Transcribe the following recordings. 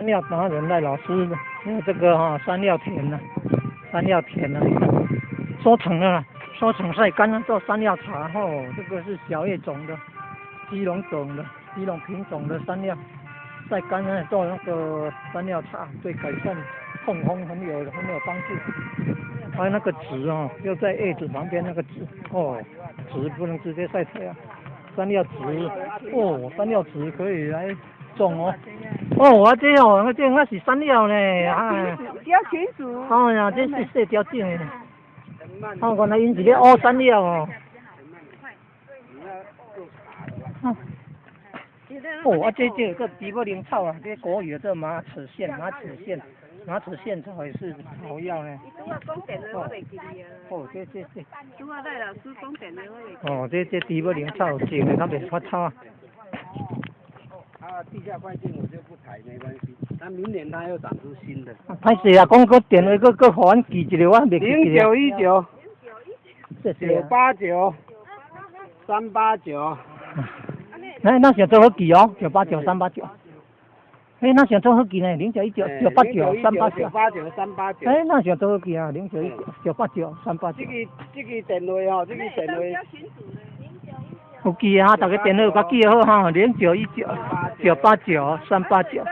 山藥達人賴老師，因為這個哈山藥田呢，山藥田呢，收成了，收成曬乾了做山藥茶。哦，這個是小葉種的，基隆種的，基隆品種的山藥，曬乾了做那個山藥茶，對改善痛風很有幫助。還有那個籽哦，就在葉子旁邊那個籽哦，籽不能直接曬太陽。山藥籽哦，山藥籽可以來種哦。哦，我這哦，我這我是山藥呢，哎。雕清楚。哎呀，這是細條種的。哦，原來𪜶是咧挖山藥哦。哦，哦，啊，這個豬母靈草啊，這國語叫馬齒莧，馬齒莧，馬齒莧草也是草藥呢。哦，哦，這這這。拄仔賴老師講電話，我袂記。哦，這這豬母靈草種的，較袂發臭啊。啊，地下塊莖我就不採，沒關係。那明年它又長出新的。歹勢啊，講閣電話閣閣予阮記一下，我袂記得。0919。謝謝。 989 389。那那想做好記哦，989389。欸，那想做好記呢？0919 989 389。 989 389。欸，那想做好記啊？0919 989 389。這個電話哦，這個電話。有記啊，大家電話有共記好哈，0919 989 389。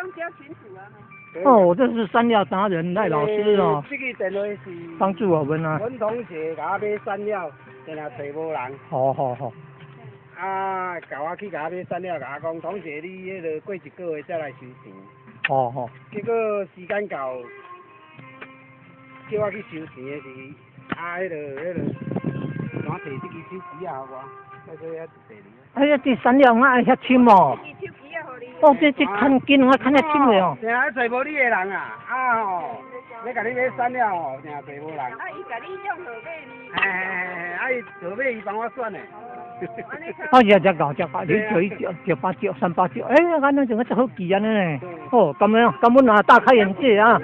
哦，這是山藥達人賴老師哦。這個電話是幫助我們啊。阮同學共我買山藥，定定揣無人。好好好。啊，共我去共我買山藥，共我講，同學你彼个過一個月才來收錢。哦哦。結果時間到，叫我去收錢的時，啊，彼个，怎提這支手機仔予我？哎呀，這山藥我愛遐深哦。哦，這這牽緊，我牽遐深的哦。定愛揣無你的人啊！啊吼，欲共你買山藥吼，定揣無人。啊，伊共你用號碼呢？嘿嘿嘿，啊伊號碼伊幫我選的。哦，這這夠這夠，0919 989 389，哎，按呢怎麼這好記按呢呢？哦，咁樣，咁阮啊大開眼界啊！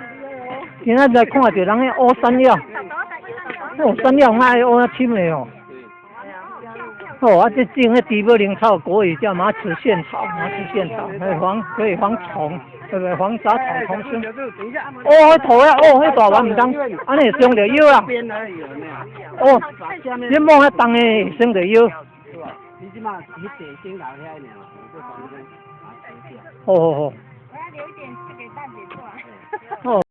今仔來看著人咧挖山藥，哦，山藥我愛挖遐深的哦。哦，啊，這種彼豬母靈草，國語叫馬齒莧草，馬齒莧草，可以防蟲，對不對？防雜草叢生。哦，彼土啊，哦，彼大丸毋通，按呢會傷著腰啊。哦，你摸遐重的會傷著腰。你這馬你地先留遐爾，好好好。我要留一點去給大姐做。哦。